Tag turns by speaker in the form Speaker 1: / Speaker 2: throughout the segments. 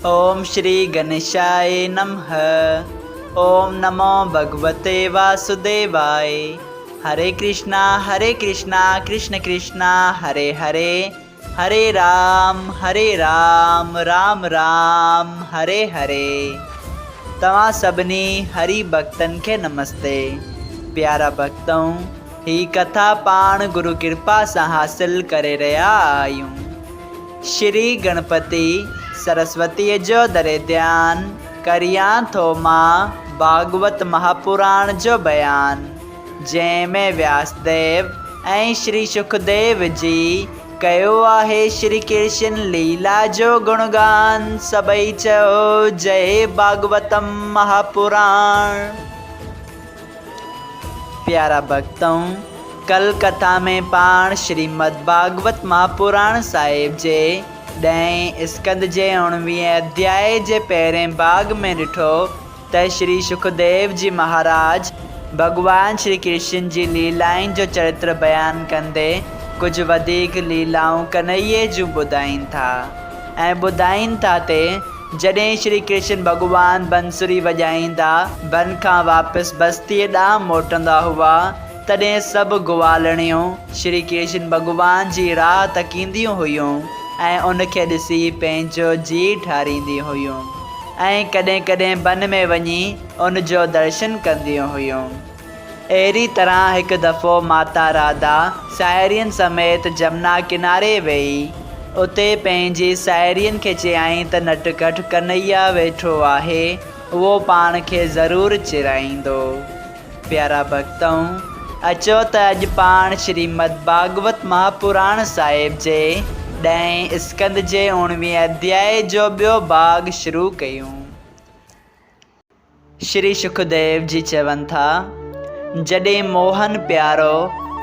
Speaker 1: اوم شري گنيشاء نمھ اوم نمو ڀڳوتي واسوديواء هري ڪرشنا هري ڪرشنا ڪرشن ڪرشنا هري هري هري رام هري رام رام رام هري هري توهان سڀني هري ڀڳتن کي نمستي پيارا ڀڳتؤ هي ڪٿا پاڻ گرو ڪرپا سان حاصل ڪري رهيا آهيون. شري گڻپتي سرسوتيء جو دري ڌيان، ڪريان ٿو مان ڀاڳوت مهاپراڻ جو بيان، جنهن ۾ وياسديو ۽ شري شڪديو جي ڪيو آهي شري ڪرشن ليلا جو گڻگان، سڀئي چئو جئي ڀاڳوتم مهاپراڻ. پيارا ڀڳتؤ! ڪل ڪٿا ۾ پاڻ شريمد ڀاڳوت مهاپراڻ صاحب جي ڏهين اسڪنڌ جي اڻويهين اڌيائي جي پهرين ڀاڳ ۾ ڏٺو ته شري شڪديو جي مهاراج ڀڳوان شري ڪرشن جي ليلائن جو چرتر بيان ڪندي ڪجهه وڌيڪ ليلائون ڪنهيي جون ٻڌائين ٿا ۽ ٻڌائين ٿا تي جڏهن شري ڪرشن ڀڳوان بنسري وڄائيندا بن کان واپس بستيء ڏانهن موٽندا هئا، تڏهن سڀ گوالڻيون شري ڪرشن ڀڳوان جي راهه تڪينديون هيون ۽ ان کي ڏسي پنهنجو جيء ٺارينديون هيون ۽ ڪڏهن ڪڏهن بن ۾ وڃي ان جو درشن ڪنديون هيون. اهڙي طرح هڪ دفعو ماتا راڌا ساهيڙين سميت جمنا ڪناري ويئي. اتي پنهنجي ساهيڙين کي چيائين ته نٽکٽ ڪنهيا ويٺو آهي، اهو پاڻ کي ضرور چيرائيندو. پيارا ڀڳتؤ! اچو ته اڄ پاڻ شريمد ڀاڳوت مهاپراڻ صاحب جي ڏهين اسڪنڌ جي اوڻويهين اڌيائي جو ٻيو ڀاڳ شروع ڪيون. شري شڪديو جي چون ٿا، جڏهن موهن پيارو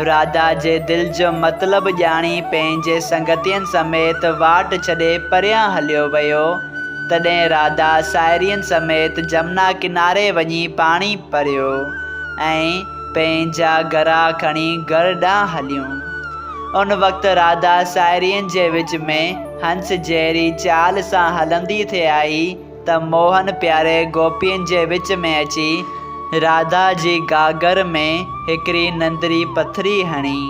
Speaker 1: راڌا جي دل جو مطلب ڄاڻي پنهنجي سنگتين سميت واٽ ڇڏي پريان هليو ويو، تڏهن راڌا ساهيڙين سميت جمنا ڪناري وڃي پاڻي پريو ۽ پنهنجا گرا کڻي گهر ڏانهن هليون. ان وقت راڌا ساهيڙين جي وچ ۾ هنس جهڙي چال سان هلندي ٿي آئي. ته موهن پياري گوپين جي وچ ۾ اچي راڌا جي گهاگهر ۾ هڪڙي ننڍڙي پٿري هڻي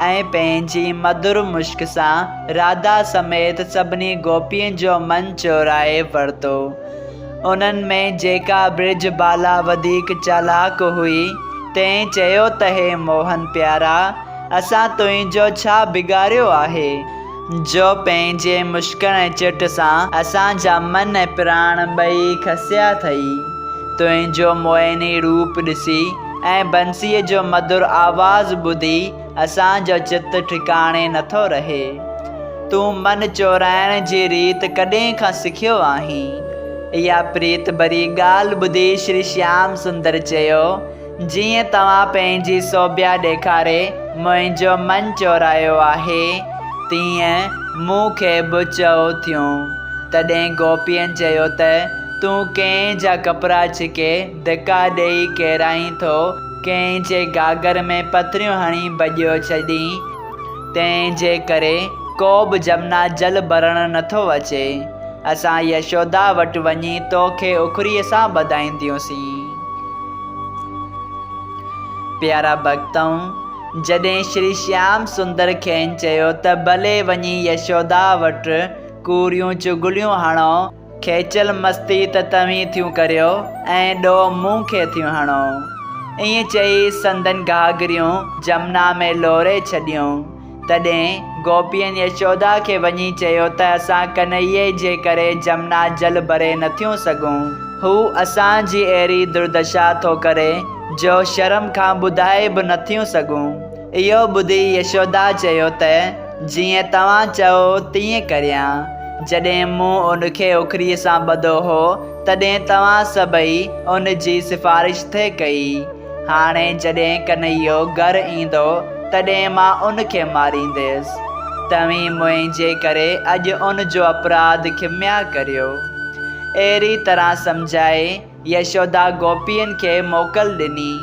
Speaker 1: ۽ پنهنجي مڌر مشڪ سان راڌا سميت سڀني گوپين جو من چورائي ورتو. انهن ۾ جيڪا برج بالا وڌيڪ چالاڪ هئي، تنهن چيو ته هي موهن پيارا! اسان تنهنجو ڇا بگاڙيو آهي؟ جو پنهنجي مشڪڻ ۽ چٽ سان اسان جا من ۽ پراڻ ٻئي کسيا اٿئي. تنهنجو موهني روپ ڏسي ۽ بنسيء جو مڌر آواز ٻڌي اسان جو چت ٺڪاڻي نٿو رهي. تون من چورائڻ جي ريت ڪڏهن کان سکيو آهين؟ اها پريت ڀري ڳالهه ٻڌي شري شيام سندر چيو. جيئن توهان پنهنجي سوڀيا ڏيکاري منهنجو من چورايو آهي، تيئن مون کي به چئو ٿيون. تڏهن گوپين چيو ته، تون ڪنهن جا ڪپڙا ڇڪي ڌڪا ڏيئي ڪيرائين ٿو، ڪنهن جي گهاگهر ۾ پٿريون هڻي ڀڄيو ڇڏين، تنهن جي ڪري ڪو به جمنا جل ڀرڻ نٿو اچي. اسان يشودا وٽ وڃي تو کي اکريء سان ٻڌائينديونسين. پيارا ڀڳتؤ! جڏهن شري شيام سندر کين چيو ته ڀلي وڃي يشودا وٽ ڪوڙيون چغليون هڻو، کيچل مستي ته توهين ٿيون ڪريو ۽ ڏوهه مون کي ٿيون هڻو. ائين چئي سندن گهاگهريون جمنا ۾ لوڙهي ڇڏيون. تڏهن گوپين يشودا کي وڃي چيو ته اسان ڪنهيي جي ڪري جمنا جل ڀري نٿيون سگهون. هو اسان جي اهڙي دردشا ٿو ڪري جو شرم کان ٻڌائي به نٿيون سگهون. اهو ٻڌي يشودا چيو ته جيئن توهان چئو تيئن ڪريان. جڏهن مون ان کي اکريء سان ٻڌو هو، تڏهن توهان سڀئي ان جي سفارش ٿي ڪئي. هاڻي جڏهن ڪنهيو گهر ايندو، تڏهن مان ان کي مارينديس. توهين منهنجي ڪري اڄ ان جو اپراڌ کميا ڪريو. اهڙي طرح سمجهائي، يشودا گوپين کي موڪل ڏني.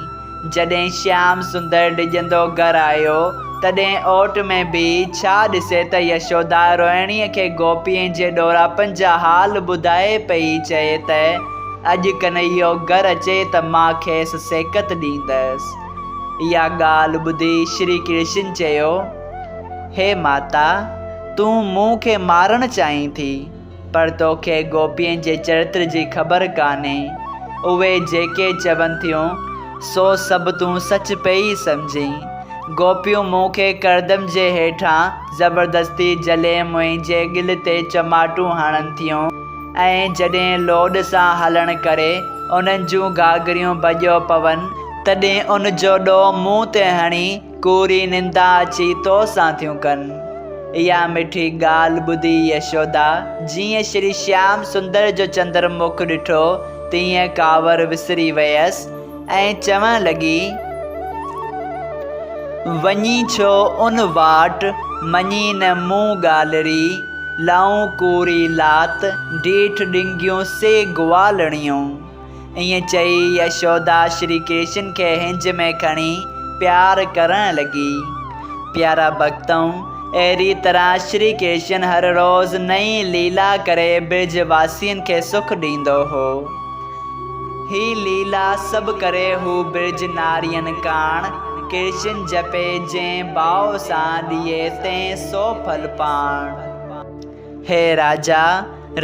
Speaker 1: جڏهن شيام سندر ڊڄندو گهر آيو، تڏهن اوٽ ۾ بيهي ڇا ڏسي ته يشودا روهڻيء کي گوپين جي ڏوراپن جا حال ٻڌائي پئي چئي ته اڄ ڪنهيو گهر اچي ته مان کيس سيکت ڏيندس. اها ڳالهه ٻڌي شري ڪرشن چيو، هي ماتا! تون مون کي مارڻ چاهين ٿي. پر توکي گوپين جي چرتر جي خبر ڪانهي. اهي جيڪي چون ٿيون، سو سڀ تون سچ پئي سمجهين. گوپيون مون کي ڪردم جي هيٺان زبردستي جهلي منهنجي ڳل تي چماٽون هڻن ٿيون ۽ جڏهن لوڏ سان هلڻ ڪري انهن جون گهاگهريون ڀڄيو پون، تڏهن ان جو ڏوهه مون تي هڻي ڪوڙي نندا اچي تو سان ٿيون ڪن. اها مٺي ڳالهه ٻڌي يشودا جيئن شري شيام سندر جو چندر مک ڏٺو تيئن ڪاوڙ وسري ويس ۽ چوڻ لڳي. وڃي ڇو ان واٽ، مڃي نه مون ڳالهڙي، لائون ڪوڙي لات، ڊيٺ ڏنگيون سي گوالڙيون. ائين چئي يشودا شري ڪرشن کي هنج ۾ کڻي پيار ڪرڻ لڳي. پيارا ڀڳتؤ! اهڙي طرح شري ڪرشن هر روز نئين ليلا ڪري برج واسين کي سک ڏيندو هو. هي ليلا سڀ ڪري هو برج نارين ڪاڻ ڪرشن جپي جنهن ڀاء سان ڏئي تنهن سو ڦل پاڻ. هي راجا!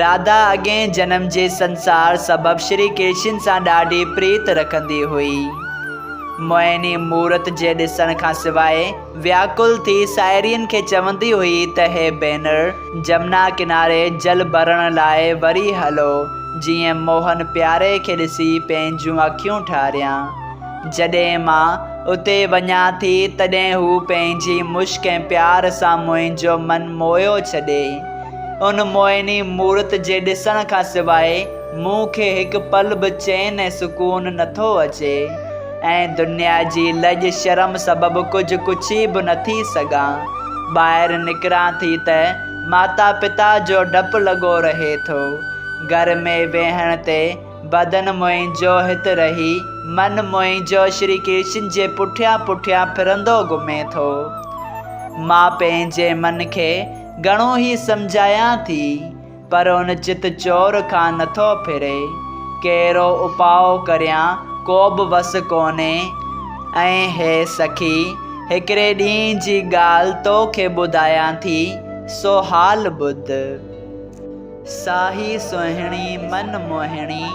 Speaker 1: راڌا اڳئين جنم جي سنسار سبب شري ڪرشن سان ڏاڍي پريت رکندي هئي. موهني مورت جي ڏسڻ کان سواء وياڪل ٿي ساهيڙين کي چوندي هئي ته هي ڀينر! جمنا ڪناري جل ڀرڻ لاء وري هلو، جيئن موهن پياري کي ڏسي پنهنجون اکيون ٺاريان. جڏهن مان اتي وڃان ٿي، تڏهن هو پنهنجي مشڪ ۽ پيار سان منهنجو من موهيو ڇڏي. ان موهني مورت جي ڏسڻ کان سواء مون کي هڪ پل به چين ۽ سڪون نٿو اچي ۽ دنيا جي لڄ شرم سبب ڪجهه ڪڇي به نٿي سگهان. ٻاهر نڪران ٿي ته ماتا پتا جو ڊپ لڳو رهي ٿو. گهر ۾ ويهڻ تي بدن منهنجو هت رهي، من منهنجو شري ڪرشن جي پٺيان پٺيان ڦرندو گهمي ٿو. مان پنهنجي من کي گهڻو ئي سمجهايان ٿي، پر ان چت چور کان نٿو ڦري. ڪهڙو اپاء ڪريان، ڪو به وس ڪونهي. ۽ هي سکي، هڪڙي ڏينهن جي ڳالهه تو کي ٻڌايان ٿي، سو حال ٻڌ. ساهي سهڻي من موهڻي،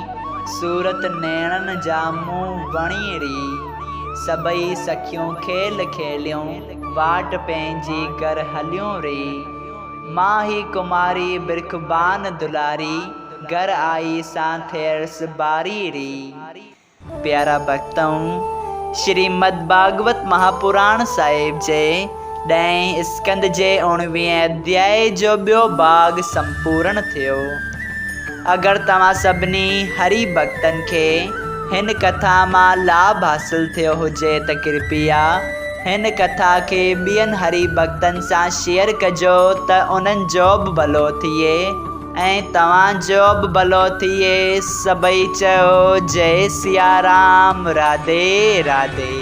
Speaker 1: صورت نيڻن جا مون وڻي ري. سڀئي سکيون کيل کيليون، واٽ پنهنجي گهر هليون ري. مان هي ڪماري برکبان دلاري، گهر آئي سان ٿيرس باري ري. پيارا ڀڳتؤ! شريمد ڀاڳوت مهاپراڻ صاحب جي ڏهين اسڪنڌ جي اوڻويهين اڌيائي جو ٻيو ڀاڳ سمپورڻ ٿيو. اگر توهان سڀني هري ڀڳتن کي هن ڪٿا مان لاڀ حاصل ٿيو هجي ته ڪرپيا هن ڪٿا کي ٻين هري ڀڳتن سان شيئر ڪجو ته انهن جو به ڀلو ٿئي. ۽ توهان جو به ڀلو ٿئي سڀئي چئو جئي سيارام راڌي راڌي.